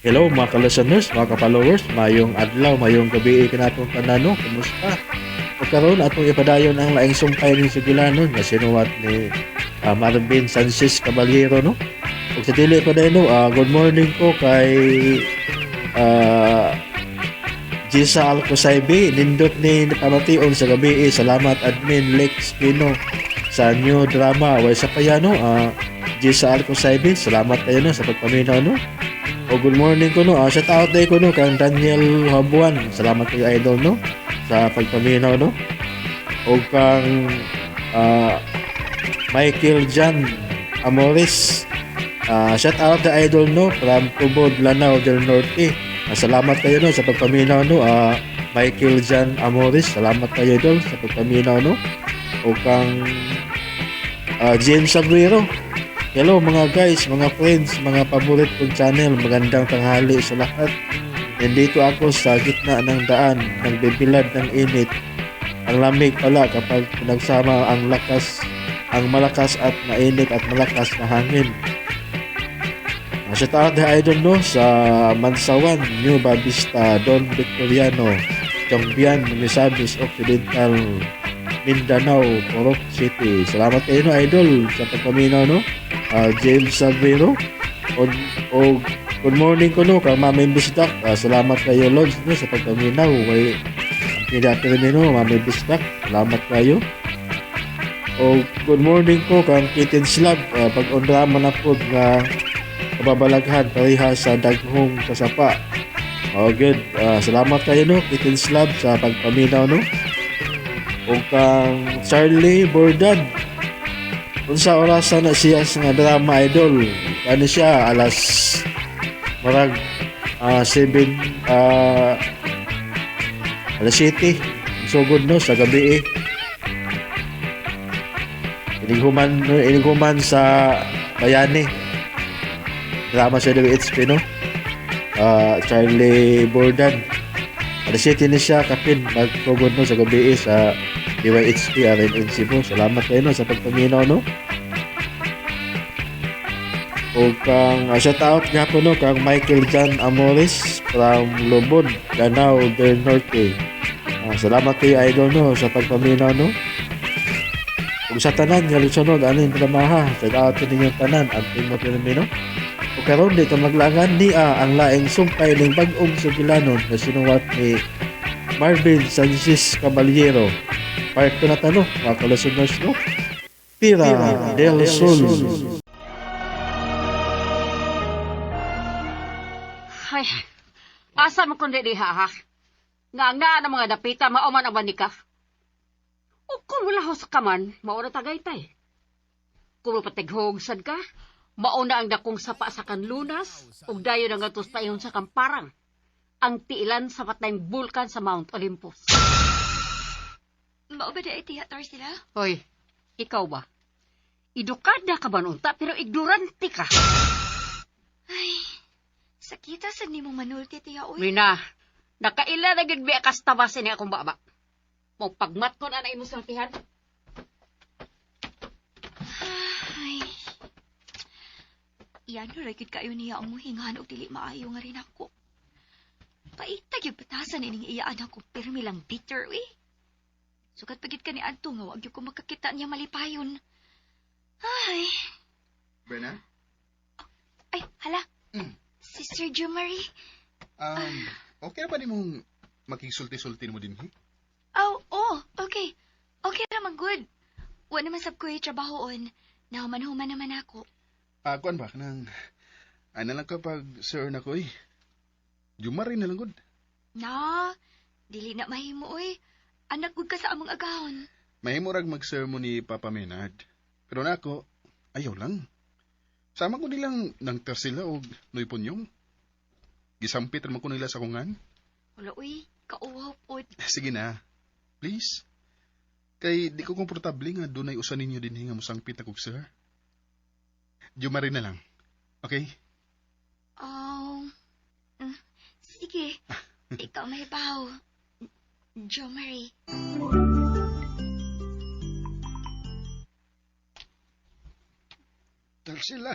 Hello mga ka-listeners, mga ka-followers, mayong adlaw, mayong gabi kanatong tanan no, kumusta? O karon atong ipadayon ang laing sumpay ning sugilanon nga sinuwat ni Marvin Sanchez Caballero no. Ug sa dili pa no, good morning ko kay Gisa Alcosaibe, nindot ni pamation sa gabi. Salamat admin Lex Pino sa new drama. Way sa kaya no, Gisa Alcosaibe, salamat kayo no sa pagpaminaw no. O good morning ko no. Shout out day ko no kang Daniel Habuan. Salamat kayo idol no sa pagpaminaw no. O kang Michael Jan Amores. Shout out the idol no from Tubod, Lanao del Norte. Salamat kayo no sa pagpaminaw no. Michael Jan Amores, salamat kayo idol sa pagpaminaw no. O kang James Aguero. Hello mga guys, mga friends, mga paborit kong channel. Magandang tanghali sa lahat. Nandito ako sa gitna ng daan, nagbibilad ng init. Ang lamig pala kapag pinagsama ang malakas at mainit at malakas na hangin. Shout out the idol no sa Mansawan, New Babista, Don Victoriano, Chongbian, Misamis Occidental, Mindanao, Purok City. Salamat kayo no idol sa pagpaminaw no. James Savero. O good morning ko no kang Mami Bisdak. Salamat kayo Lods no sa pagpaminaw. Kay ang pinapirmi no Mami Bisdak. Salamat kayo. O good morning ko kang Kitten Slab. Pag-ondrama na po nga kababalaghan pareha sa daghong kasapa. Oh, good. Salamat kayo no Kitten Slab sa pagpaminaw no. O kang Charlie Bordan. Unsa orasan na siya sa nga drama idol? Ano siya alas marag 7 alas 7 sugod no sa gabi eh. Inighuman sa Bayani. Drama sa WHP no. Charlie Bordan. Alas 7 ni siya kapin magsugod no sa gabi eh, sa DYHP RNN Cebu. Salamat kayo no sa pagpaminaw no. O kang shout out nga po no kang Michael John Amores from Lubod, Danau del Norte. Salamat kayo idol no sa pagpaminaw no. Ug sa tanan nga lisunod aning dramaha, shout out ninyong tanan anting mo pirmi no. O karon dito maglangan niya ang laing sumpay ning bag-ong sugilanon nga sinuwat ni Marvin Sanchez Caballero. Part 2 na tano, mga ka-listeners no. Tira del Sol. Ay, asa mo kundi diha, ha? Nga nga ng mga dapita, mauman ang banika. O kung wala ka man, mauna tagaytay. Kung mapatighog sad ka, mauna ang dakong sapa sa kanlunas, ug dayon ang gatos payon sa kamparang. Ang tiilan sa patayng bulkan sa Mount Olympus. Mao ba di ay tiya, Tarsila? Hoy, ikaw ba? Edukada ka ba unta, pero ignorante ka. Ay, sakita sad nimo manulti, tiya, oy. Rina, nakaila na gid biya kas tabasin ni akong baba. Mo pagmat ko na na imo sultihan. Ay. Yan, ra gyud kayo niya ang muhingahan og dili maayo nga rin ako. Paita gyud batasan ining iyaan ako pirmi lang bitter, uy. Sukat pagid ka ni adto nga wag gyud ko makakita niya malipayon. Ay, Brenna? ay, hala. Si Sergio Marie. Okay na ba nimong makigsulti-sulti mo din, he? Oh, oh, okay. Okay naman, good. Wa naman sab ko trabahoon. Nahuman-human naman ako. Kuan ba? Kanang, ano lang kapag sir na ko, eh. Jumari na lang, good. Na, dili na mahimo, oy. Anak gud ka sa among agahon. Mahimo rag mag-sir mo ni Papa Menard. Pero nako, ayaw lang. Sama ko nilang nang tersila o nuipunyong. Gisampit naman ko nila sa kungan. Wala, uy. Kauwaw pod. Sige na. Please. Kay di ko komportable nga dunay usa ninyo dinhi nga mosangpit ako, sir. Jumari na lang. Okay? Oh, sige. Ikaw may baw. Jo Marie. Tarsila.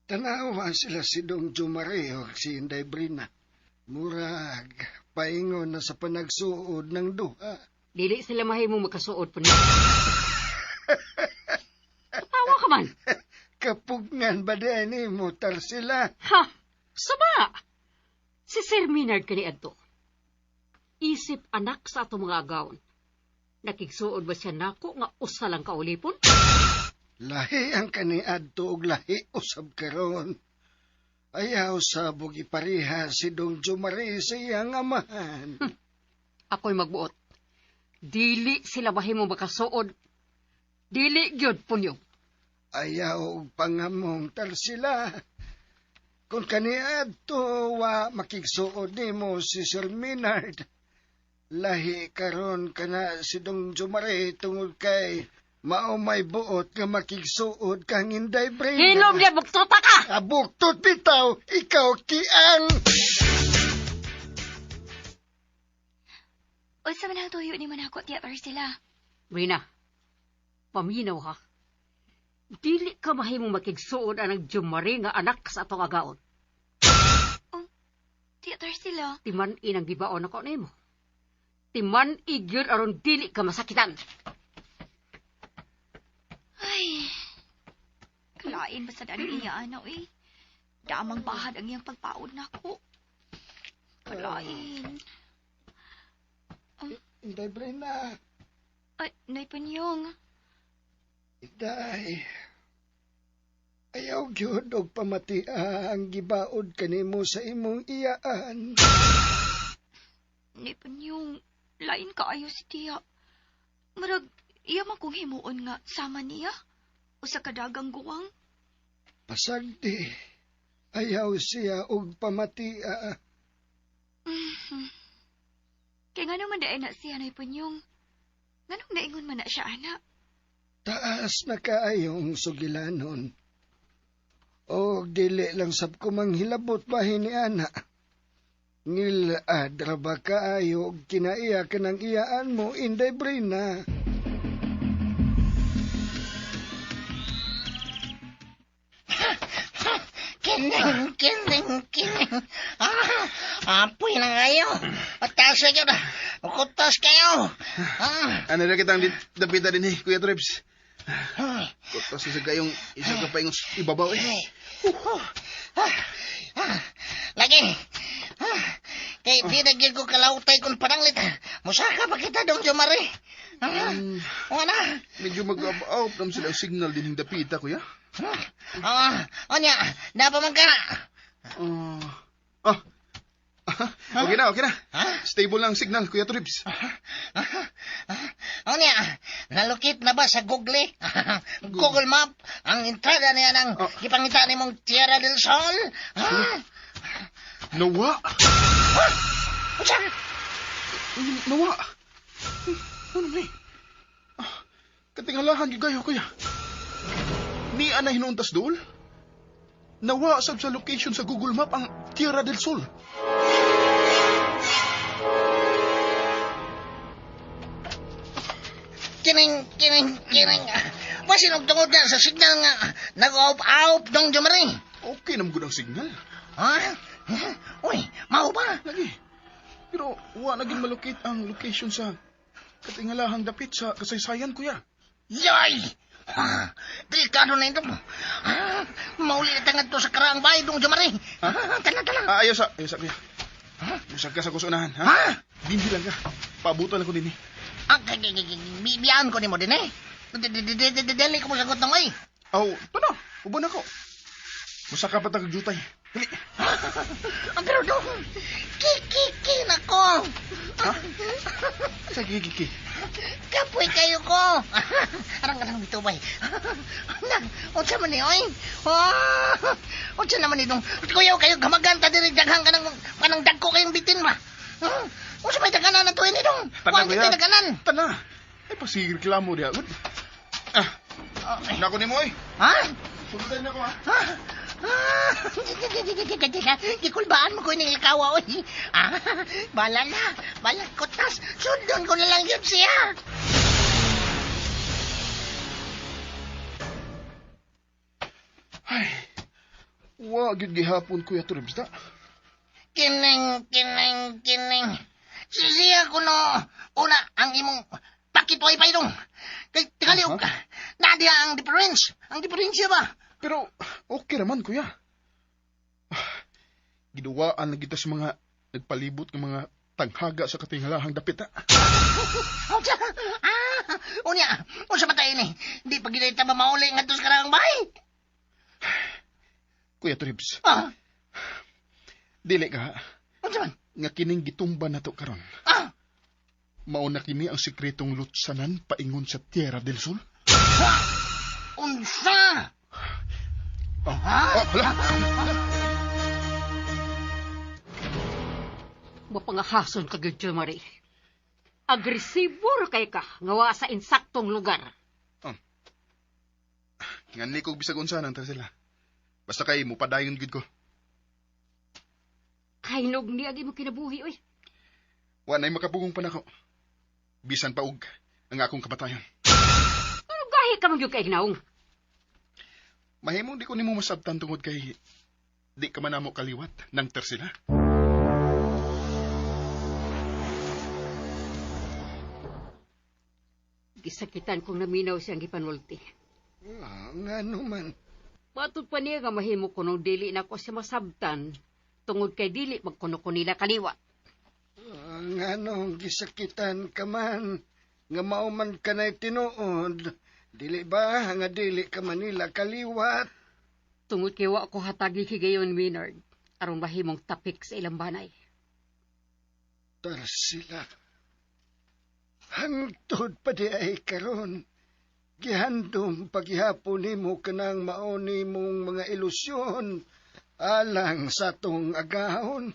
Tanawa sila si Dong Jumare o si Inday Brina. Murag, paingon na sa panagsuod ng duha. Dili sila mahimo makasuod po niya. Tawa ka man. Kapugngan ba di mo sila? Ha? Sama! Si Sir Maynard kani adto. Isip anak sa ato mga agawon. Nakigsuod ba siya nako nga usa lang kaulipon? Lahi ang kaniadto og lahi usab karon. Ayaw sabog ipariha si Dong Jumare sa iyang amahan. Ako'y magbuot. Dili sila mahimo makasuod. Dili gyud punyo. Ayaw og pangamong sila. Kung kaniadto wa makigsuod nimo si Sir Maynard. Lahi karon kana si Dong Jumare tungod kay mao may buot nga makigsuod kang Inday Brina. Hilom niya buktuta ka! Abuktot bitaw, ikaw kiang! Unsa man ang tuyo ni manako tiya sila. Rina, paminaw ha. Dili ka mahimo makigsuod anang Jumare nga anak sa atong agaon. Tiya sila. Timan inang gibaon ako nimo. Timan igyud aron dili ka masakitan. Ay, kalain ba sa dani iya ano eh. Damang bahad ang iyang pagpaod nako. Kalain. Inday Brina, Ay, Nay Punyong. Inday. Ayaw gyud og pamatia ang gibaod kanimo sa imong iyaan. Nay Punyong, lain kaayo si tiya. Murag, iya man kong himuon nga sama niya. Usa ka dagang guwang. Pasagdi, ayaw siya og pamatia. Kaya nga naman dahil na siya, Nay Punyong. Nganong naingon man na siya, anak? Taas na kaayong sugilanon. O dili lang sab ko manghilabot bahin ni ana. Ngilad ra ba kaayo og kinaiya ka ng iyaan mo, Inday Brina? Kining, kining, kining. Ah, apoy na kayo. Pataas kayo na. Kutas kayo. Ah, Ano na kitang dapita din eh, Kuya Trips. Kutas sa kayong isa ka pa yung ibabaw eh. ah, lagi. Ah, kay di na gyud ko kalautay kung pananglit. Musaka pa kita dong Jomare. Ah, wala. Medyo mag-up naman sila ang signal din yung dapita, kuya. Ah, onya, napa man ka. Ah. Okay na, okay na. Ha? Stable lang ang signal, Kuya Trips. Onya, nalukit na ba sa Google? Google Map ang entrada niya ng Oh. gipangita nimong Tierra del Sol? Ah, Nawa! unsa? Nawa! Ano may? Ah, katingalahan gyud kayo, kuya. Ni ana hinuuntas dool? Nawa sab sa location sa Google Map ang Tierra del Sol. Kining, kining, kining. Basin og tungod na sa signal nga nag-off-off dong Jomari. Okay naman gud ang signal. Ha? Uy, mao ba? Lagi. Pero wa na gid malocate ang location sa katingalahang dapit sa kasaysayan, kuya. Yay! Ha, delikado na ito. Ha, mauli na tangad to sa karaang bahay dong Jomari. Ha? Tala, tala. Ah, ayaw sa, kuya. Usag ka sa kusunahan, ha? Ha? Dinhi lang ka. Paabutan ako dinhi. Ah, bibiyaan ko nimo din eh. Dili ko mosagot nang oy. Aw, to na. Uban ako. Musa ka pa tag jutay. Dali. Ang pero dong, kikiki na ko. Ha? Sa kikiki. Kapoy kayo ko. Arang arang dito bay. Nang, unsa man ni oy? Oh, unsa naman ni dong? Kuyaw kayo gamaganta diri daghan kanang kanang dagko kayong bitin ba. Unsa may daganan na tuwi ni dong? Tana, Kuan kuya. kita daganan. Tana. Ay, pasireklamo diha. Good. Ah, nako ni mo eh. Ha? Sundan na ko ha. Ha? Ah, gikulbaan mo ko ining likawa oy. Ah, bala na, bala kutas. Sundon ko na lang yun siya. Ay, Wa gyud gihapon, Kuya Tribs da. Kining, kining, kining. Sisiya ko no, una ang imong packet wifi dong. Kay tingali og Aha. na diha ang difference. Ang diferensya ba? Pero okay raman, kuya. Ah, giduwaan lang kita sa mga nagpalibot ng mga tanghaga sa katinghalahang dapit. Ah. Unsa? Ah, unya, unsa ba tayo ni? Di pa gid ta mauli ngadto sa karang bahay. Kuya Tribs, Ah, dili ka unsa man? nga kining gitumba nato karon. Ah, Mao na kini ang sekretong lutsanan paingon sa Tierra del Sol. unsa? Oh, oh, hala. Mapangahason ka gyud, Marie. Agresibo ra kay ka nga wa sa insaktong lugar. Nganli kog bisag unsa nang sila. Basta kay mupadayon gid ko. Kainog niya ang imong kinabuhi oy. Wa nay makapugong pa nako. Bisan pa og ang akong kamatayon. Ano gahi ka man gyud kay gnaong? Mahimong di ko nimo masabtan tungod kay di ka man namo kaliwat nang tersila. Gisakitan kong naminaw siyang gipanulti. Ah, ngano man. Matod pa niya nga mahimo ko nung dili na ko siya masabtan tungod kay dili magkuno ko nila kaliwat. Ah, nganong gisakitan ka man, nga mao man kanay tinuod, dili ba nga dili ka Manila kaliwat? Tungod kay wa ko hatagi higayon Maynard aron mahimong tapik sa ilang banay. Tarsila. Hangtod pa di ay karon. Gihandom paghihapon nimo kanang mao nimong mga ilusyon alang sa atong agahon.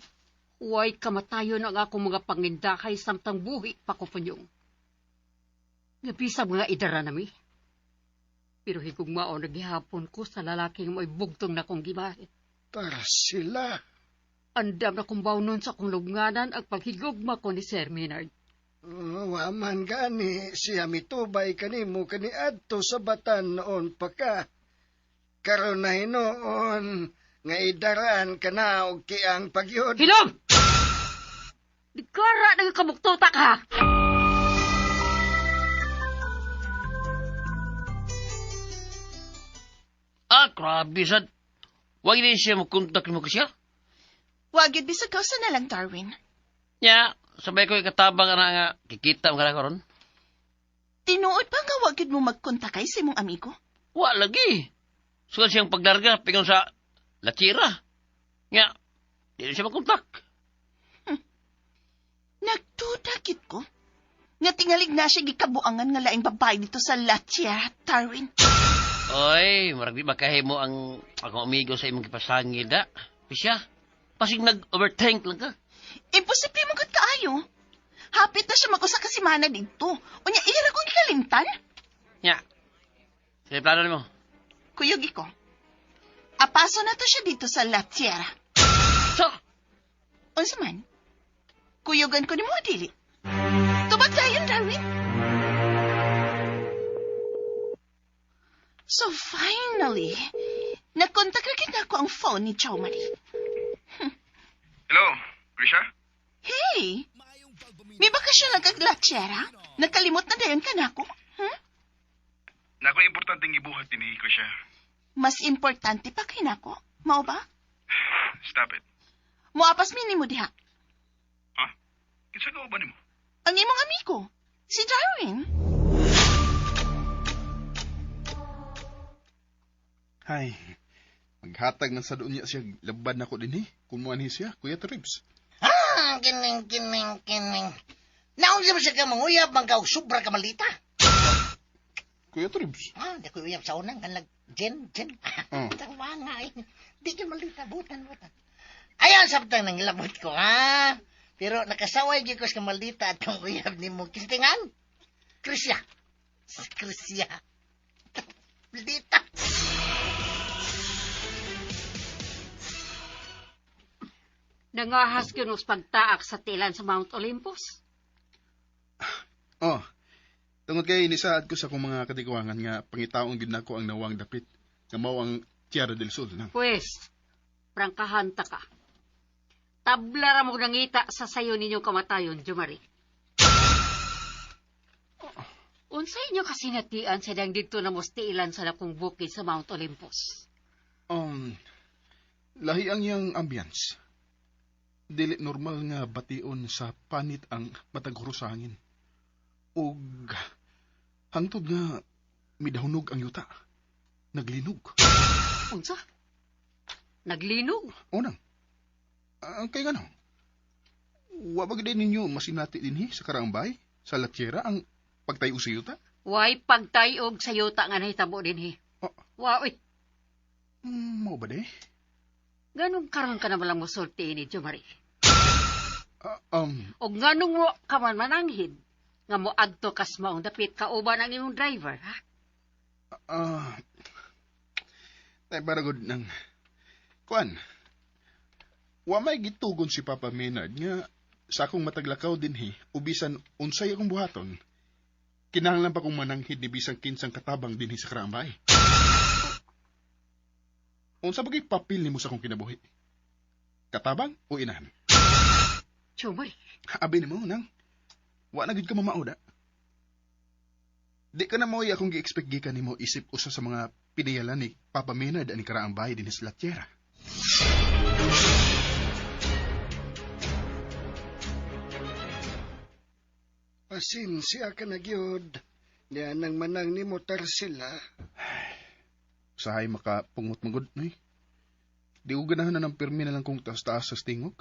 Huwag kamatayon ang akong mga pangindakay samtang buhi pa ko punyong. Nabisa mga idara nami. Pero higugmao naghihapon ko sa lalaking mo'y bugtong na kong gibahe. Tarsila. Andam na kong bawnon sa akong lubnganan ang paghigugma ko ni Sir Maynard. Wa man gani siya mitubay kanimo kaniadto sa batan noon pa ka. Karon na hinuon nga idaraan ka na og kiang pagyud. Hilom! Dikara na kabuktuta ka! Ah, grabe sad. Wag din siya magkontak mo siya. Wag yun, bisag kausa na lang, Darwin. Nya, sabay ko ikatabang ana nga kikita mo ka ron. Tinuod ba nga wag yun mo magkontakay sa imong amigo? Wa lagi. Sugad siyang paglarga pingon sa latira. Nya, di na siya magkontak. Nagduda gid ko. Nga tingalig na siya gikabuangan nga laing babae dito sa La Tierra, Darwin. Oy, murag di makahimo ang akong amigo sa imong gipasangil da. Siya, pasig nag-overthink lang ka. Imposible mo gud kaayo. Hapit na siya mag-usa ka semana dito. Unya, ira kong gikalimtan. Nya, sige plano nimo. Kuyog ko. Apaso na to siya dito sa La Tierra. So, Unsa man? Kuyugan ko nimo dili. Tubag dayon, Darwin. So finally, nakontak ra gid nako ang phone ni Chow Marie. Hello, Grisha? Hey! May bakasyon lang kag La Tierra? Nakalimot na dayon ka nako? Hmm? Nako importanteng gibuhat ni Grisha. Mas importante pa kay nako. Mao ba? Stop it. Moapas mi nimo diha. Ha? Kinsa ka ba nimo? Ang imong amigo, si Darwin. Hay. Maghatag ng sa doon niya siya labad nako dinhi. Kung mo siya, Kuya Tribs. Ah, kining, kining, kining. Naunsa ba siya ka manguyab, man ka og sobra ka malita? Kuya Tribs. Ah, di ko uyab sa unang, kanlag, Jen, Jen. Oh. Tama nga eh. Di ka malita, butan, butan. Ayaw, sabtang nang ilabot ko, ha? Pero nakasaway gyud ko sa maldita at kung uyab ni mo. Kistingan? Krisya. Si Krisya. Maldita. Nangahas yun pagtaak sa tilan sa Mount Olympus. Oh. Tungod kay nisaad ko sa akong mga katiguangan nga pangitaon gid nako ang nawang dapit. Nga mao ang Tierra del Sol nang. Pwes, Prangkahan ta ka. Tabla ra mo nangita sa sayo ninyong kamatayon, Jumari. Unsa inyo kasinatian sa dang didto na mustiilan sa dakong bukid sa Mount Olympus? Um, Lahi ang iyang ambience. Dili normal nga bation sa panit ang matag sa hangin. Og hangtod nga midahunog ang yuta. Naglinog. Unsa? Naglinog? Unang. Ang kay ngano? Wa ba gid ninyo masinati dinhi sa karaang bay? Sa Latiera ang pagtayo sa yuta? Way pagtayog sa yuta nga nahitabo dinhi. Oh. Wa uy, Mao ba de? Ganong karon ka na malang mosulti ni Jumari? Ah. Og nganong mo ka man mananghid nga moadto kas maong dapit kauban ang imong driver, ha? Ah, tay baragod ng kuan. Wa may gitugon si Papa Maynard nga sa akong mataglakaw dinhi o bisan unsay akong buhaton. Kinahanglan pa kong mananghid ni bisan kinsang katabang dinhi sa karaang bay. Unsa bagay papel nimo sa akong kinabuhi? Katabang o inahan? Jumari, Abi nimo nang wa na gid ka mamauda. Di ka na mo'y akong gi-expect gikan nimo isip usa sa mga pinayalan ni Papa Maynard ani karaang bahay dinhi sa Latiera. Pasensya ka na gyud. Niya nang manang nimo Tarsila. Usahay makapungot magod noy. Di ko ganahan na ng pirmi na lang kong taas-taas sa tingog.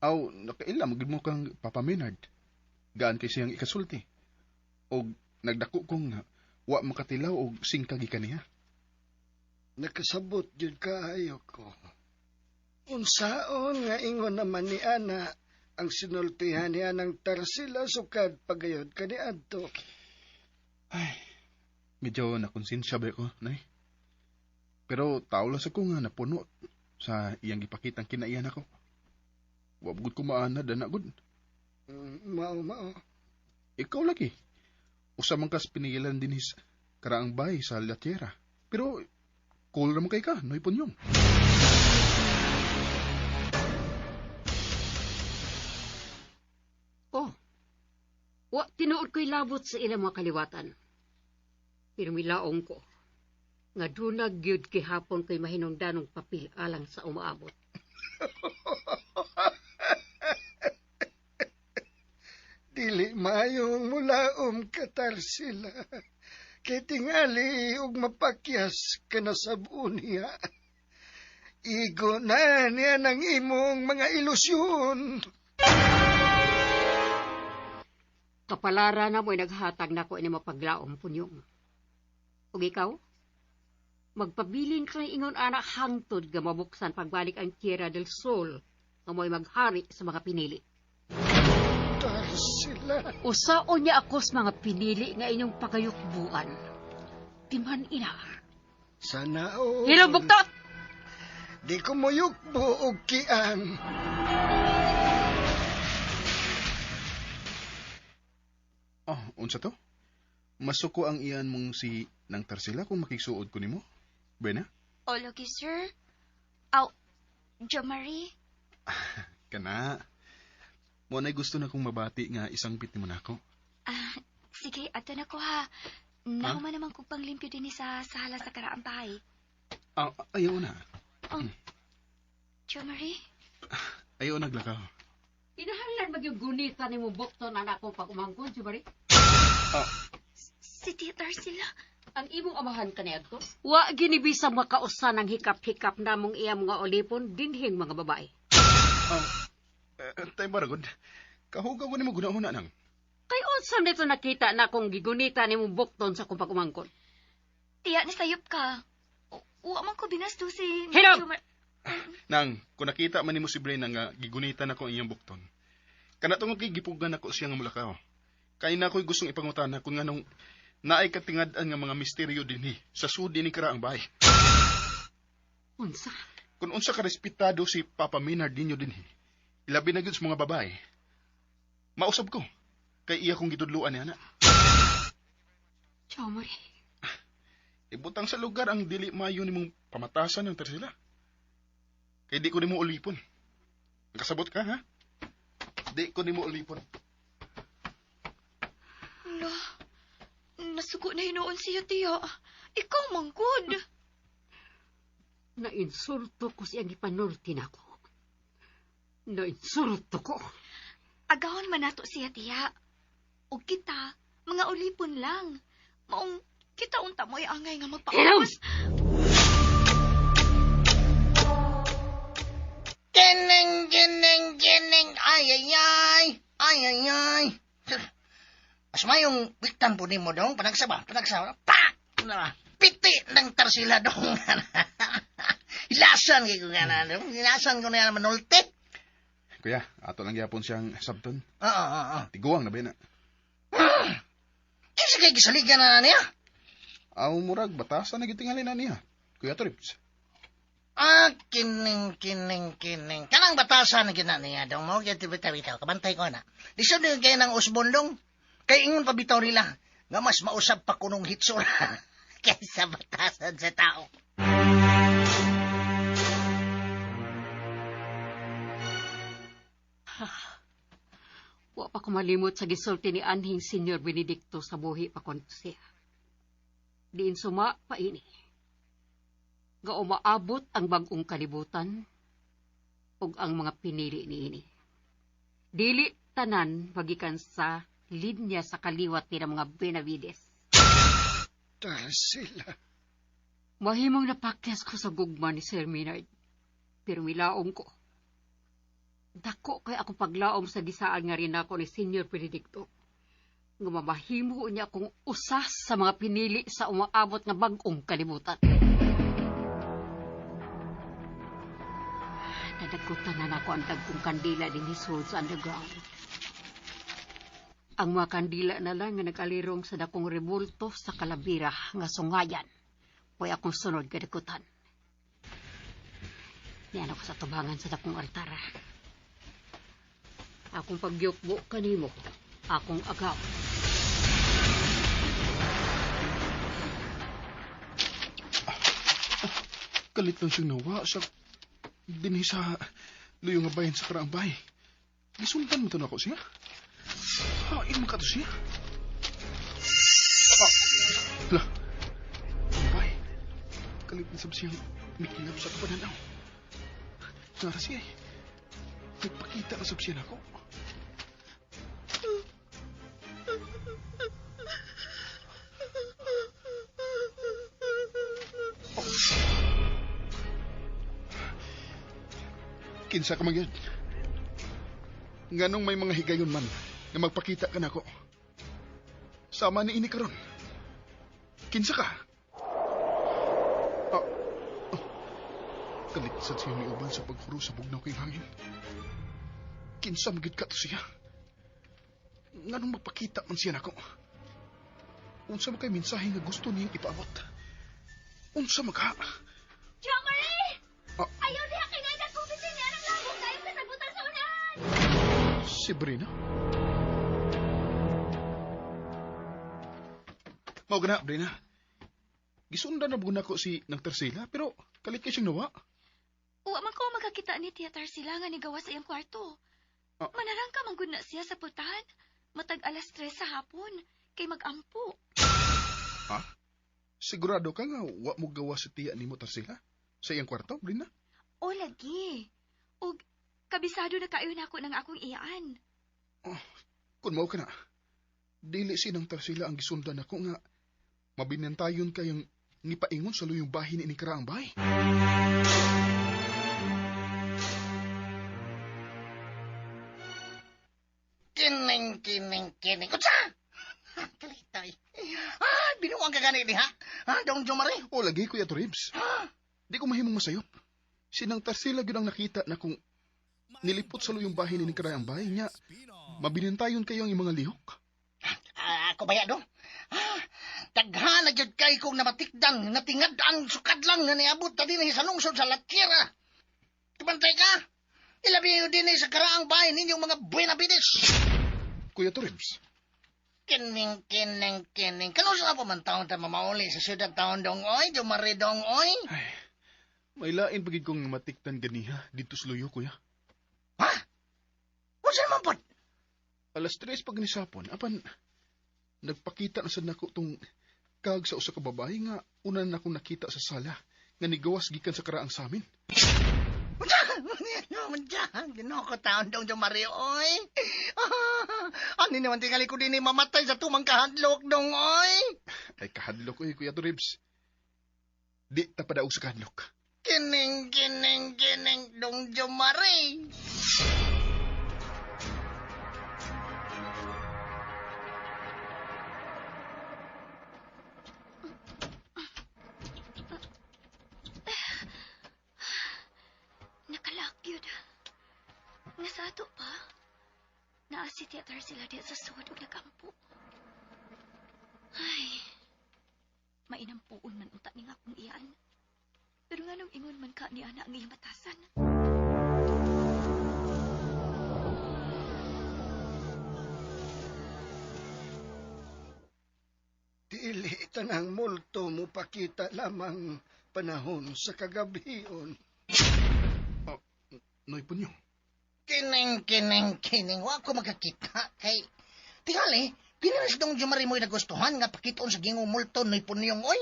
Aw, nakaila magid mo kang Papa Maynard. Gaan kay siyang ikasulti. Og nagdako kong wa makatilaw og singka gikan niya. Nakasabot gyud kaayo ko. Unsaon nga ingon naman ni Ana ang sinultihan niya ng Tarsila sukad pagayod kaniadto. Ay, medyo nakonsensya ba ko, nay? Pero tao lang sa ko nga napuno sa iyang gipakitang kinaiyan ako. Wa gud ko maanad ana gud. Mao mao. Ikaw lagi. Usa man kas pinigilan din his karaang bay sa La Tierra. Pero cool ra man kay ka, noy punyong. Oh. Wa tinuod ko'y labot sa ilang mga kaliwatan. Pero milaong ko nga dunag gyud gihapon ko'y mahinungdanong papel alang sa umaabot. Dili maayong mulaom ka Tarsila. Kay tingali og mapakyas ka na sabon niya. Igo na niya ng imong mga ilusyon. Kapalara na mo'y naghatag nako ini mapaglaom punyong. Ug ikaw? Magpabilin ka ng ingon anak hangtod nga mabuksan pagbalik ang Tierra del Sol nga mo'y maghari sa mga pinili. Tarsila. Usaon niya ako sa mga pinili nga inyong pagayukbuan. Timan ina. Sana o. Hilong buktot! Di ko moyukbo og kian. Oh, unsa to? Masuko ang iyan mong si nang Tarsila kung makigsuod ko nimo. Buena? O, lagi, sir. Aw, Jo Marie. Kana. Mo na'y gusto na kong mabati nga isang bit nimo nako. Ah, sige, ato na ko ha. Nahuman naman kong panglimpyo din sa sala sa karaang bahay. Ah, ayaw na. Jo Marie? Ayaw naglakaw. Kinahanglan magyung gunita ni mo bukton anak ko pag umangkon, Jumari. Si Tia Tarsila. Ang imong amahan kaniadto. Wa ginibisa makausa ng hikap-hikap namong iya mga olipon dinhing mga babae. Tay baragod. Kahugaw ko nimo gunahuna nang. Kay unsa nito nakita na kung gigunita ni mo bukton sa kong pag-umangkon? Tiya, nasayop ka. Wa man ko binasto si Hinog! Jo Mar- Nang, kung nakita man nimo si Bren nga gigunitan ako ang iyang bukton. Kana tungod kay gipugan ako siya nga mulakaw. Kay na ako'y gustong ipangutana kung nganong naay katingad-an nga mga misteryo dinhi sa sudi ni karaang bahay. Unsa? Kung unsa ka respetado si Papa Maynard ninyo dinhi, ilabi na gyud sa mga babae. Mausab ko kay iya kong gitudloan niya na. Jomari. Ibutang sa lugar ang dili maayo nimong pamatasan ng Tarsila. Kay di ko nimo ulipon. Nakasabot ka, ha? Di ko nimo ulipon. Lo, nasuko na hinuon siya, tiya. Ikaw manggod. Nainsulto ko siyang ipanulti nako. Nainsulto ko. Agawon man nato siya, tiya. O kita, mga ulipon lang. Maong kita unta mo'y angay nga magpaubos. Kining, kining, kining. Ay, ay, ay. Ay, ay, ay. Mas mayong wiktan po nimo dong. Panagsaba, panagsaba. Pak! Na, piti ng tarsila dong. Hilasan kay ko nga na. Dong. Hilasan ko na yan manulti. Kuya, ato lang gyapon siyang sabton. Oo, oo, oo. Tiguang na ba na? Kinsa kay gisaligan na niya? Aw murag batasan na gyud tingali na niya. Kuya Trips. Ah, kining, kining, kining. Kanang batasan na gina niya dong. Mo kaya bitaw bitaw. Kabantay ko na. Lisod na kay ng usbon dong. Kay ingon pa bitaw nila. Nga mas mausab pa kunong hitsura kaysa batasan sa tao. Wa pa ko malimot sa gisulti ni anhing Senyor Benedicto sa buhi pa kon siya. Diin suma pa ini. Nga umaabot ang bag-ong kalibutan ug ang mga pinili niini. Dili tanan magikan sa linya sa kaliwat ni mga Benavides. Tarsila. Mahimong napakyas ko sa gugma ni Sir Maynard. Pero milaom ko. Dako kay ako paglaom sa gisaan nga rin ako ni Senior Benedicto. Nga mamahimo niya akong usas sa mga pinili sa umaabot nga bag-ong kalibutan. Nadagkutan na nako ang dagkong kandila din sulod sa underground. Ang mga kandila na lang nga nag-alirong sa dakong rebulto sa kalabira nga sungayan. Way akong sunod kadakutan. Niyan ako sa tubangan sa dakong altara. Akong pagyukbo kanimo, akong agaw. Kalit lang siyang nawa sa dinhi sa luyo nga bayan sa karaang bay. Gisundan mo to nako siya. Hain man ka to siya. Ah, la. Bay. Kalit na sab siyang mikilap sa kapananaw. Nara siya eh. Nagpakita na sab siya nako. Kinsa ka man gyud? Nganong may mga higayon man nga magpakita ka nako. Sama ni ini karon. Kinsa ka? Ah, oh. Kalit sad siya niuban sa paghuro sa bugnaw kay hangin. Kinsa man gyud ka to siya? Nganong magpakita man siya nako? Unsa man kay mensahe nga gusto niyang ipaabot? Unsa man ka? Jomari! Ah. Ayaw diha kay nga kung bitin niya ang labong kayo kasagutan sa unahan! Si Brina? Mao gana, Brina. Gisundan na bugon ako si nang Tarsila, pero kalit kay siyang nawa. Wa man ko makakita ni Tia Tarsila nga nigawa sa iyang kwarto. Ah. Manarang ka man gud na siya sa pultahan. Matag 3:00 sa hapon, kay mag-ampo. Ha? Sigurado ka nga wa mo gawa si tiya nimo Tarsila? Sa iyang kwarto, Brina? O lagi. Og kabisado na kayo nako ng akong iyaan. Oh, kun mao ka na, dili si nang Tarsila ang gisundan ako nga mabinantayon kayang nipaingon sa luyong bahin ni karaang bay. Kining, kining, kining. Kutsa! Kalitay. Ah, binuang ka gani diha. Ha, dong Jomari? O lagi, Kuya Toribs. Di ko mahimong masayop. Sinang Tarsila gyud ang nakita na kung nilipot sa luyong bahin ni karaang bay niya, mabinantayon kayo ang imong mga lihok. Ah, ako baya dong. Ah, daghan na gyud kay kong namatikdan, natingad ang sukad lang nga niabot ta dinhi sa lungsod sa Latira. Kabantay ka. Ilabi yun dinhi sa karaang bahay ninyong mga Buenavides. Kuya Toribs. Kining, kining, kining. Kano sa pa man taon ta mamauli sa siyudad taon dong oy, Jomari dong oy. Ay, May lain pagid kong matiktan ganiha dito sa luyo, kuya. Ha? Unsa naman pod? 3:00 pag nisapon, apan nagpakita na sad nako tong kag sa usa ka babae nga una na akong nakita sa sala nga nigawas gikan sa karaang samin. Unsa? Unsa? Ginoo ko taon dong Jomari, oy. Ani naman tingali ko dinhi mamatay sa tumang kahadlok dong, oy. Ay kahadlok oy, Kuya Toribs. Di ta padaog sa kahadlok. Kining, kining, kining, dong Jomari. Nakalak yun. Nga sa ato pa, naa si theater sila diya sa sud og nagampo. Ay, mainampuon man unta ning akong iyan. Pero nga nung ingon man ka ni ana ang iyang batasan. Dili tanang multo mo pakita lamang panahon sa kagabion. Oh, Noy Punyo. Kining, kining, kining. Wa ko magkakita kay... Tingali, kini dong Jomari mo'y nagustuhan nga pakitoon sa gingong multo Noy Punyong, oy.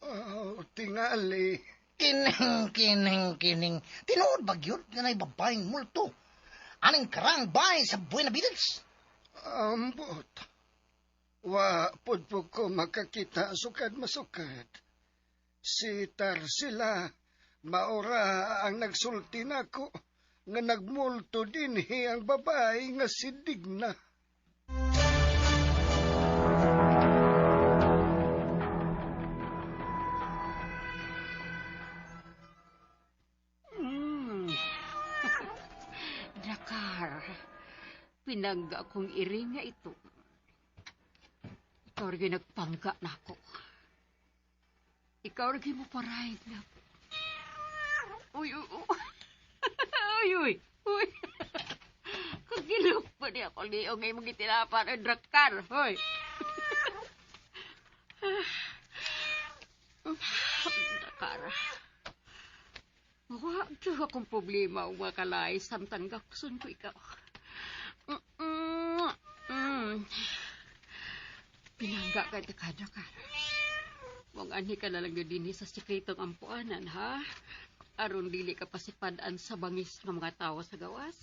Oh, tingali. Kining, kining, kining. Tinuod ba gyud nga nay babaeng multo? Aning karang bahay sa Buena Village? Ambot. Wa pud po ko makakita sukad masukad. Si Tarsila, maura ang nagsulti nako nga nagmulto dinhi ang babae nga si Digna. Dakar, pinangga akong iring nga ito. Ikaw rin nagpangga na ako. Ikaw rin mo paray na ako. Uy, uy, uy. Uy, uy, uy. Kagilok pa niya ako liong ngayon mong itinapan ang Drakar. Hoy. Drakar. Wa gyud akong problema og makalay samtang gakson ko ikaw. Pinangga ka ka, Drakar. Wag anhi ka na lang yun dinhi sa sekretong ampuanan, ha? Aron dili ka pasipad-an sa bangis ng mga tao sa gawas.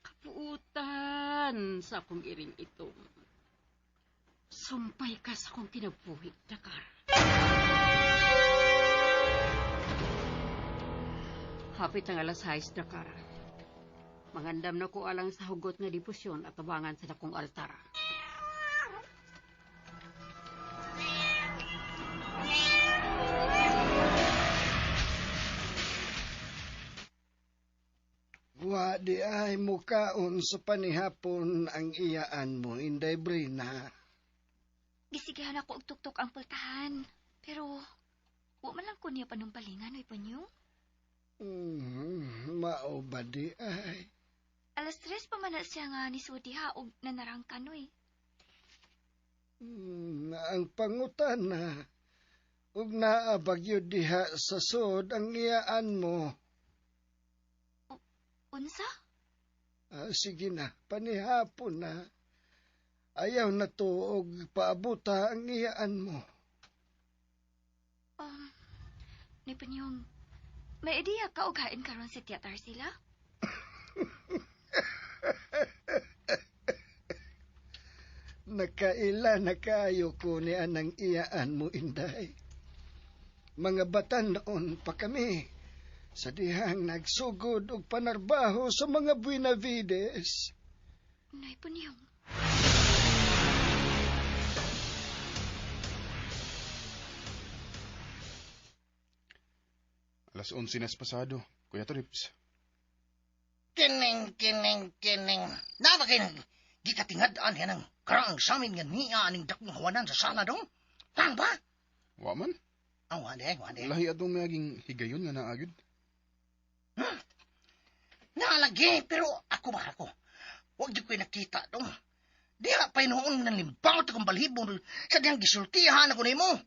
Kapuutan sa akong iring ito. Sumpay ka sa akong kinabuhi, Dakar. Hapit ang 6:00, Dakar. Mangandam na ko alang sa hugot nga debosyon at tabangan sa dakong altar. Wa di ay mukaon sa panihapon ang iyaan mo, Inday Brina. Gisigihan ako og tuktok ang pultahan. Pero, wa man lang ko niya panumpalingan, oy Punyong. Mao ba di ay? 3:00 pa man na siya nga nisudi ha og nanarangkan, oy. Ang pangutana, ug naa bagyo diha sa sod ang iyaan mo. Unsa? Sige na, panihapon na. Ayaw na to og paabuta ang iyaan mo. Ni Punyong, may ideya ka og hain karon si Tia Tarsila? Nakaila na kaayo ko ni anang iyaan mo, Inday. Mga batan-on pa kami sa dihang nagsugod og panarbaho sa mga Buenavides. Nay Punyong. 11:00 na pasado, Kuya Trips. Kining, kining, kining. Naba kayo gikatingad-an yan ang karaang samin nga niya aning dakong hawanan sa sala dong? Lang ba? Wa man. Ah, wala, wala. Lahi atong mayaging higayon nga naagid. Naalagi, pero ako ba ako? Huwag di ko'y nakita dong. Diha pa hinuon ng limbangot akong balhibo sa diyang gisultihan ako nimo.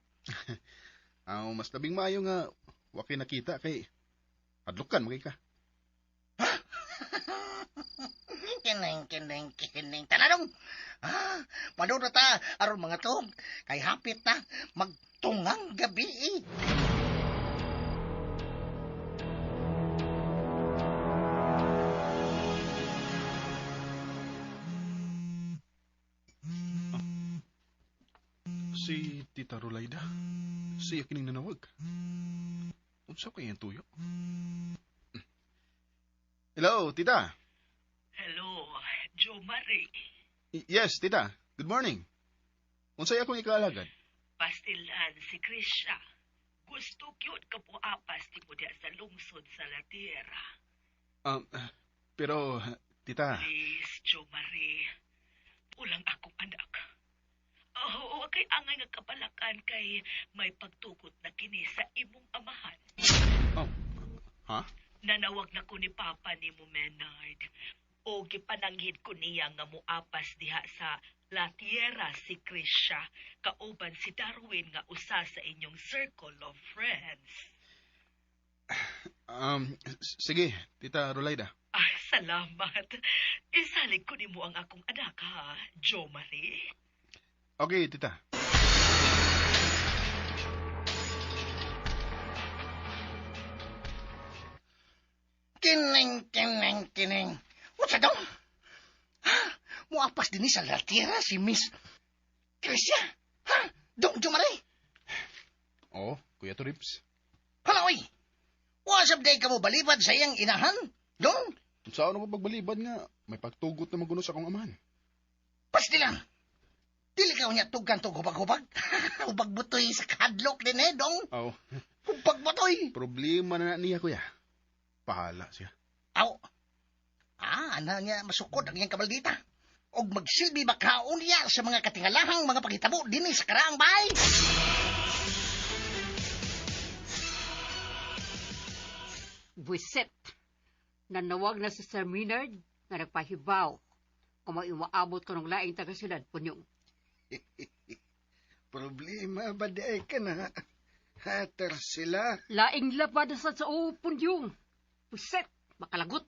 Aw, mas labing maayo nga wa kay nakita kay adlukan magay ka. Kining, kining, kining. Tananong! Ah, manuna ta, aron mga tog, kay hapit na magtungang gabi. Eh. Si Tita Rolaida. Siya kining nanawag. Unsa kay ang tuyo? Hello, Tita. Hello, Jo Marie. Yes, Tita. Good morning. Unsay akong ikaalagad? Pastilan si Krisha. Gusto cute ka po apas ti mo diya sa lungsod sa La Tierra. Pero, Tita, Please, Jo Marie. Ulang akong anak. Oo, kay angay nga kabalakan kay may pagtugot na kini sa imong amahan. Oh, ha? Nanawag na ko ni Papa ni mo, Menard. O gipananghid ko niya nga muapas diha sa La Tierra si Krisha, kauban si Darwin nga usa sa inyong circle of friends. Sige, Tita Rolaida. Ah, salamat. Isalig ko nimo ang akong anak, ha, Jo Marie. Okay, Tita. Kining, kining, kining. Unsa daw? Ha? Muapas din sa La Tierra si Miss Krisha. Ha? Dong Jumare. Oo, Kuya Toribs. Hala, oy. Wasap day ka mo balibad sa iyang inahan? Dong? Unsa ano ko pagbalibad nga, may pagtugot na maguno sa akong amahan. Pastilan. Dili ka unya tugan tog hubag-hubag. Hubag butoy sa kadlok din eh, dong. Oo. Hubag butoy. Problema na niya, Kuya. Pahala siya. Aw. Ah, ana niya masukod ang iyang kabaldita. Og magsilbi ba kaon niya sa mga katingalahang mga paghitabo dinhi sa karaang bahay? Buisit. Nanawag na si Sir Maynard nga nagpahibaw kung may umaabot ko ng laing taga-syudad, Punyong. Problema ba di ay ka na? Hater sila. Laing lapad sa sao, Punyong. Buisit, makalagot.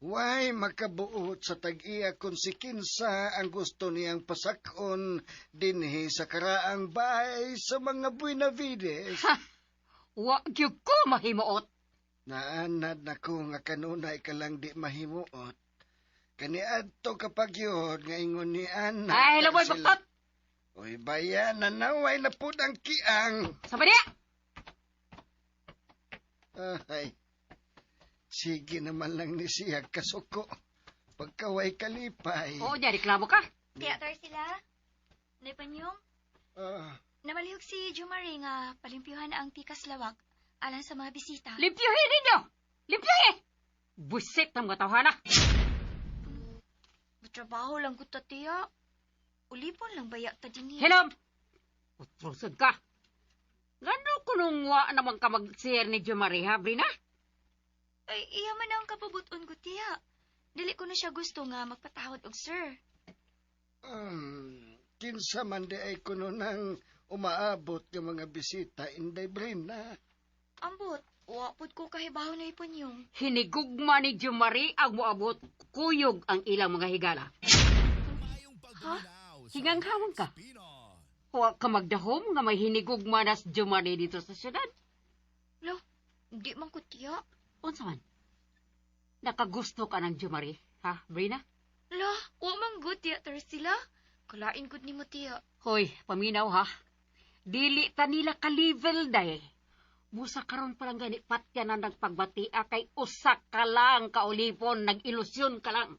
Way makabuot sa tag-iya kung si kinsa ang gusto niyang pasakon dinhi sa karaang bahay sa mga Buenavides. Ha! Wa gyud ko mahimuot. Naanad na ko nga kanunay ka lang di mahimuot. Kaniadto kapag yun, nga ingon ni Ana. Ay, laboy, baktot! Uy, bayan, nanaway na po ang kiang. Sa ba niya? Ay, sige naman lang ni siya kasuko. Pagkaway kalipay. Oo, niya, reklamo ka. Tiya, Tarsila. Naipanyong, Ah, namalihok si Jumare nga palimpyuhan ang tikas lawak alang sa mga bisita. Limpyuhin ninyo! Limpyuhin! Buisit ng mga tawhana. Trabaho lang ko ta, tiya. Ulipon lang baya ta din niya. Hinom! Utrusod ka. Gano kunong wa naman ka mag-share ni Jumare, ha, Brina? Ay, iya man ang kapabuton ko, tiya. Dili ko na siya gusto nga magpatawad og sir. Kinsa man di ay kuno nang umaabot ng mga bisita, Inday Brina. Ambot, wa pud ko kahibaw na ipon yung. Hinigugma ni Jumare ang moabot kuyog ang ilang mga higala. Ha? Hinganghawang ka. Huwag ka magdahom nga may hinigugma na si Jumare dito sa syudad. Lo, di man ko, tiya. Unsa man? Nakagusto ka ng Jumare, ha, Brina? Lo, wa man gud, tiya, Tarsila. Kalain gud nimo, tiya. Hoy, paminaw ha. Dili ta nila ka-level day. Busa karon pa lang gani patya na nagpagbatia kay usa ka lang kaulipon, nag-ilusyon ka lang.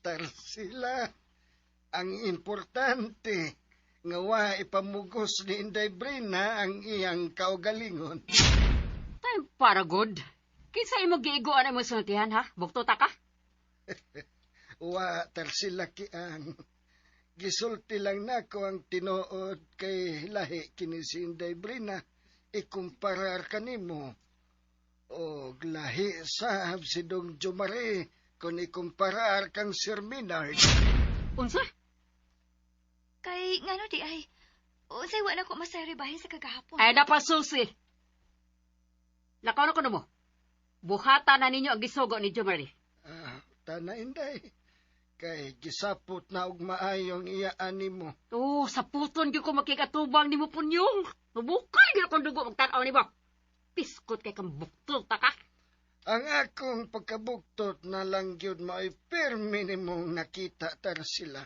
Tarsila, ang importante nga wa ipamugos ni Inday Brina ang iyang kaugalingon. Time para good. Kinsa imo giiguan ang imong sultihan ha? Bukto ta ka? Wa, Tarsila kiang. Gisulti lang nako ang tinuod kay lahi kini si Inday Brina. Ikumparar kanimo. Og lahi sab si Dong Jumare Kung ikumparar kang Sir Minard. Unsa? Kay ngano di ay, unsay wa na ko masayri bahin sa kagahapon. Ay, napasusi. Lakaw na ko na mo. Buhata na ninyo ang gisugo ni Jomari. Ah, tana inday. Kay gisapot na og maayong iyaan nimo. Oh, sa puton gyud ko makikatubang nimo Punyong. Mabukal gyud akong dugo magtan-aw nimo. Piskot kay kang buktol ta ka. Ang akong pagkabuktot na lang gyud mao'y pirmi nimong nakita Tarsila.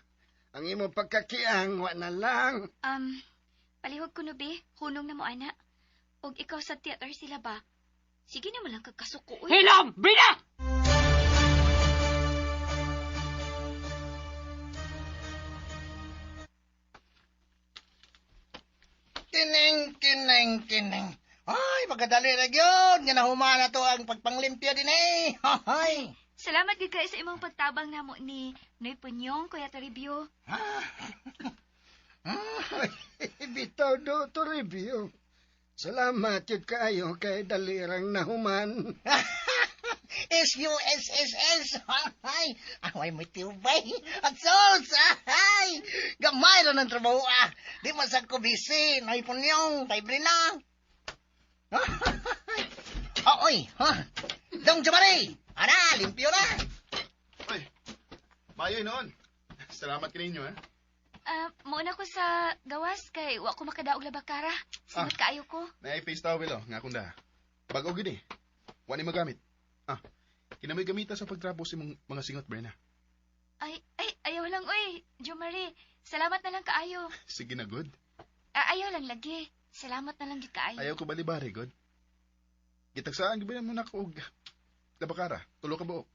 Ang imong pagkakiang wa na lang. Palihog ko no be, hunong na mo ana. Og ikaw sa theater sila ba? Sige na mo lang kagkasuko. Uy. Hilom, Brina! Kining, kining, kining. Ay, pagkadali na gyud nga nahumana to ang pagpanglimpyo din eh. Hoy. Salamat gyud kayo sa imong pagtabang namo ni Noy Punyong, Kuya Toribio. Bitaw do Toribio. Salamat yun kaayo kay dalirang nahuman. S-U-S-S-S. Ay, away mo tubay. At sos, ay. Gamay ra ng trabaho ah. Di man sad ko busy. Noy Punyong, kay Brina. Oh, oy, ha. Dong Jomari. Ara, limpyo na. Ay, maayo noon. Salamat kaninyo, ha? Mauna ko sa gawas kay wa ko makadaog labakara. Singot kaayo ko. Naay face towel, oh, nga akong daha. Bag-o gid eh. Wa ni magamit. Ah, kinamoy gamita sa pagtrapo sa imong mga singot, Brena. Ay, ay, ayaw lang, oy. Jomari, salamat na lang kaayo. Sige na, good. Ah, ayaw lang lagi. Salamat na lang gid kaayo. Ayaw ko balibari, good. Gitagsaan gid mo na ko og labakara, tulo ka buok.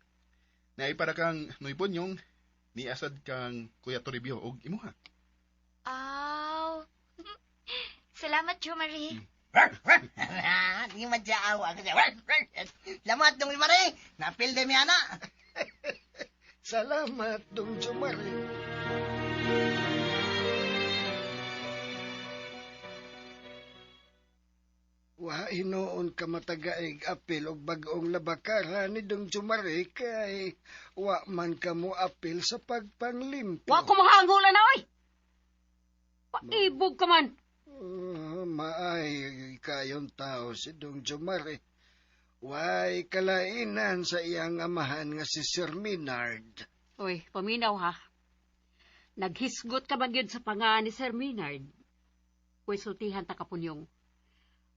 Naay para kang Noy Punyong, ni asad kang Kuya Toribio og imuha. Aw. Salamat, Jomari. Di man siya awa. Salamat, Dong Jomari. Napil din mi ana. Salamat, Dong Jomari. Wa hinuon ka matagaig apil og bag-ong labakara ni Dong Jomari kay wa man ka mo apil sa pagpanglimpyo. Wa ko mahangula na oy. Paibog ka man. Maay kayon tao si Dong Jomari. Way kalainan sa iyang amahan nga si Sir Minard. Oy, paminaw ha. Naghisgot ka man gyud sa panga ni Sir Minard. Uy, sultihan ta ka Punyong.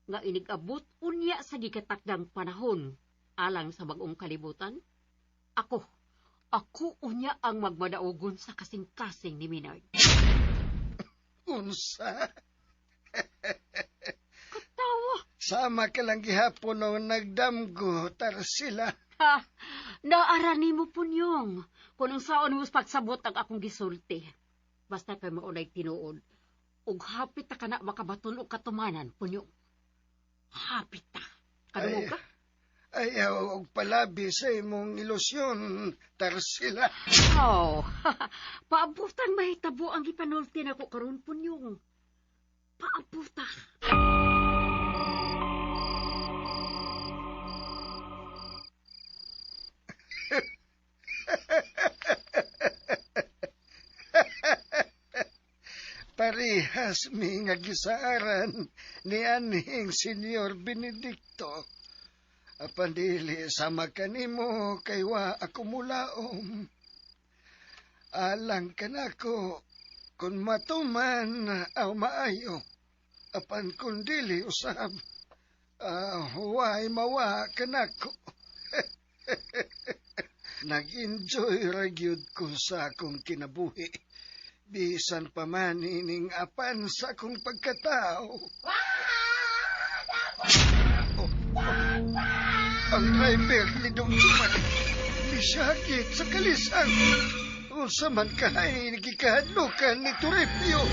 Nga inigabot unya sa gikatakdang panahon alang sa bag-ong kalibutan. Ako unya ang magmadaugon sa kasing-kasing ni Minard. Unsa? Katawa. Sama ka lang gihapon no nagdamgo, Tarsila. Ha, naara nimo Punyong. Kung unsaon mo pagsabot ang akong gisulti. Basta kay maunay tinuod. Ug hapit ta kana makabaton og katumanan, Punyong. Hapit ta. Kadungog ka? Ayaw og palabi sa imong ilusyon, Tarsila. Oh, paabutan mahitabo ang gipanulti nako karon, Punyong. Paabuta. Parehas mi nga gisaaran ni anhing Senyor Benedicto. Apan dili sama kanimo kay wa ako mulaom. Alang kanako kun matuman aw maayo. Apan kun dili usab, way mawa kanako. Nag-enjoy ra gyud ko sa akong kinabuhi. Bisan pa man ining apan sa akong pagkatao. Oh, oh. Ang driver ni Dong Jomari misakit sa kalisang. Unsa man kahay gikahadlukan ni Toribio.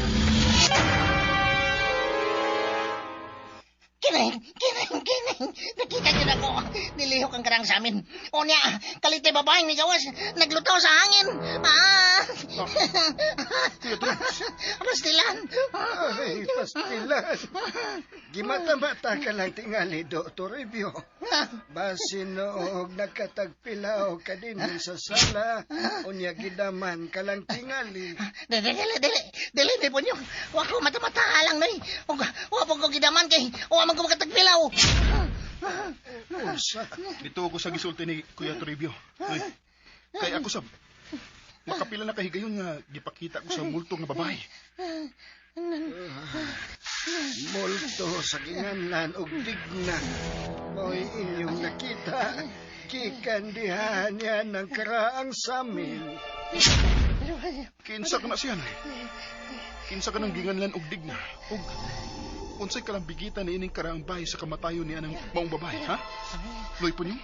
Kining, kining, kining. Nakita gyud ako. Nilihok ang karang sa amin. Unya, kalite babaeng ni gawas, naglutaw sa hangin. Ah! Kuya Toribs. Pastilan. Ay, pastilan. Gimata-mata ka lang tingali, Do Toribio. Basin noog nagkatagpilaw ka din sa sala, unya gidaman ka lang tingali. Dili, dili, dili. Dili, di po nyo. Wa ko mata-mata lang, noy. Ug wa po ko gidaman kay wa man ko makatagpilaw. Unsa? Dito ako sa gisulti ni Kuya Toribio. Noy, kay ako sab makapila na kahigayon nga gipakita ko sa multo nga babae. Multo sa ginganlan og digna. Mo'y inyong nakita. Gikan diha niya ng karaang samin. Kinsa ka na siya, Noy? Kinsa ka nang ginganlan og digna? Og unsay kalambigitan ni ining karaang bahay sa kamatayon ni anang maong babae, ha? Noy Punyong?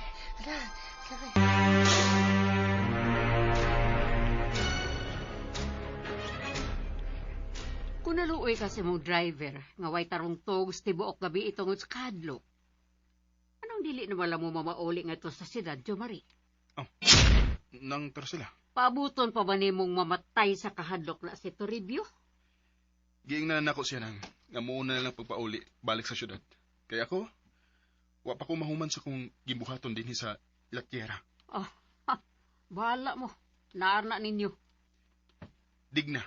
Kung naluoy ka sa mong driver, nga way tarong togs tibuok gabi itungod sa kadlok. Anong dili na wala mo mamauli nga to sa siyudad, Jo Marie? Oh, nang Tarsila. Paabuton pa ba nimong mamatay sa kahadlok na si Toribio? Giingnan na nako siya nang nga muuna na lang pagpauli balik sa syudad. Kaya ako, wa pa ko mahuman sa kong gimbuhaton dinhi sa La Tierra. Oh, ha, bahala mo. Naar na ninyo. Digna.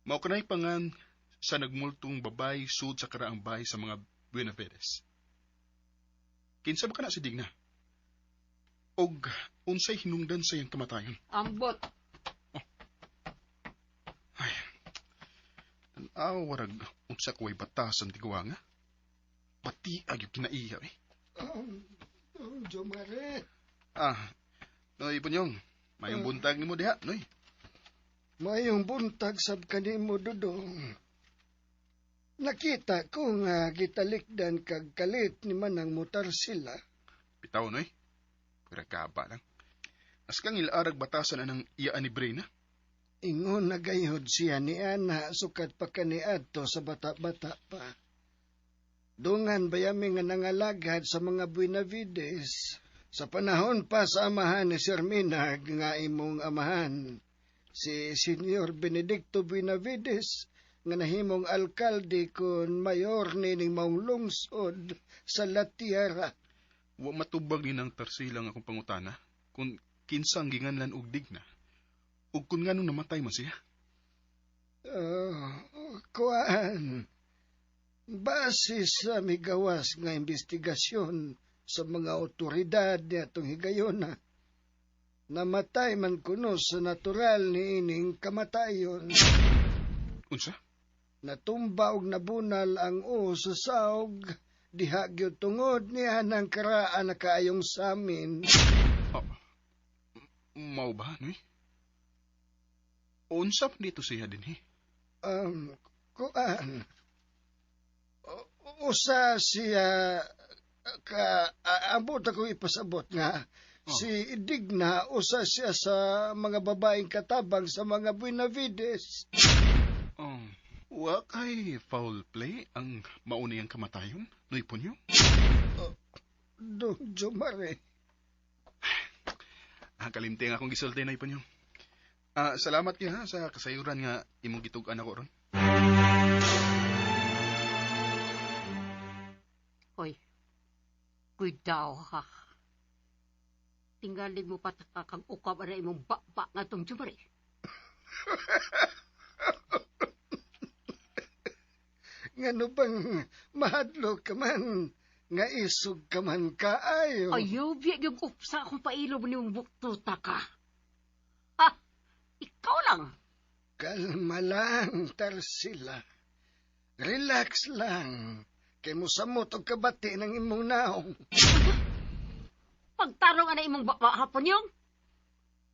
Mao kanay pangan sa nagmultong babay sud sa karaang bahay sa mga Buenavides. Kinsa ba kana si Digna? Og unsay hinungdan sa iyang kamatayon? Ambot. Oh. Ay, tanaw warag unsa ko ay batas ang tiguanga. Pati agyo kinaiya eh. Jomare. Ah, Noy Punyong, mayong buntag nimo diha, Noy. Mayong buntag sab kanimo, Dudong. Nakita ko nga gitalikdan kag kalit ni Manang motar sila. Bitaw, Noy. Pero kaba lang. As kang ilarag batasan anang iyaan ni Brina. Ingon na gayod siya ni Ana sukat pa kaniadto sa bata-bata pa. Dungan bayami nga nangalagad sa mga Buenavides sa panahon pa sa amahan ni Sir Minag nga imong amahan. Si Senyor Benedicto Buenavides nga nahimong alkalde kun mayor nining maong lungsod sa La Tierra. Wa matubag ni nang Tarsila nga akong pangutana kung kinsa ang ginganlan og digna ug kung nganong namatay man siya. Kuan, base sa migawas nga investigasyon sa mga otoridad niatong higayona, namatay man kuno sa natural ni ining kamatayon. Unsa? Natumba og nabunal ang o sa saog, diha gyud tungod niya ng karaan na kaayong samin. Oh, mao ba, Noy? Unsa man dito siya dinhi? Kuan, usa siya ka abot ako ipasabot nga si Digna usa siya sa mga babaeng katabang sa mga Buenavides. Oh, wa kay foul play ang mauni ang kamatayon, Noy Punyo? Dong Jomare. Ah, kalimti nga akong gisulti, Noy Punyo. Ah, salamat kay ha sa kasayuran nga imong gitug-an ako ron. Hoy, kuidaw ha. Tingalig mo patakakang ukab ara imong bakba nga tong Jomare. Ngano bang mahadlok ka man, nga isog ka man kaayo. Ayaw, biya yung upsa akong pailog ni mong buktuta ka. Ha? Ikaw lang. Kalma lang, Tarsila. Relax lang. Kay mosamot og kabati ng imong naong. Pagtarong ana imong bakba hapon yung?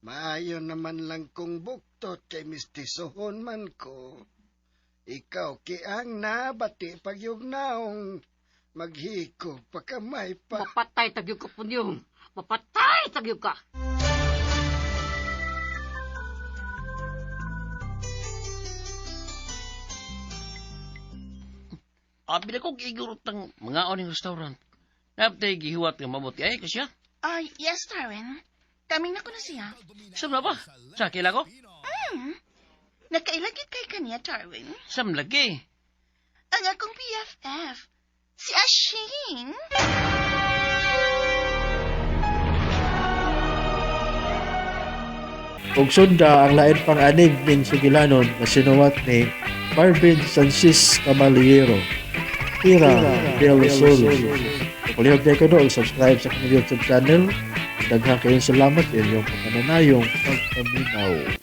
Maayo naman lang kong buktot kay mistisohon man ko. Ikaw kiang nabati pagyug naong. Maghikog pa kamay pa. Mapatay tagyog ka punyong. Mapatay tagyog ka. Abi na kong igurot ng mga oning restaurant. Naptay gihuwat nga mabuti ay ko siya. Ay, yes, Darwin. Kaming na ko na siya. Sam na ba? Sa kila ko? Nakailagit kay kaniya, Darwin. Sam lagi. Ang akong BFF, si Ashing. Ug sunda ang lain pang anig ning sugilanon nga sinuwat ni Marvin Sanchez Caballero. Tira del Sol. Palihog ko no, subscribe sa akong YouTube channel. Daghang kayong salamat sa inyong pagkananayong pagpaminaw.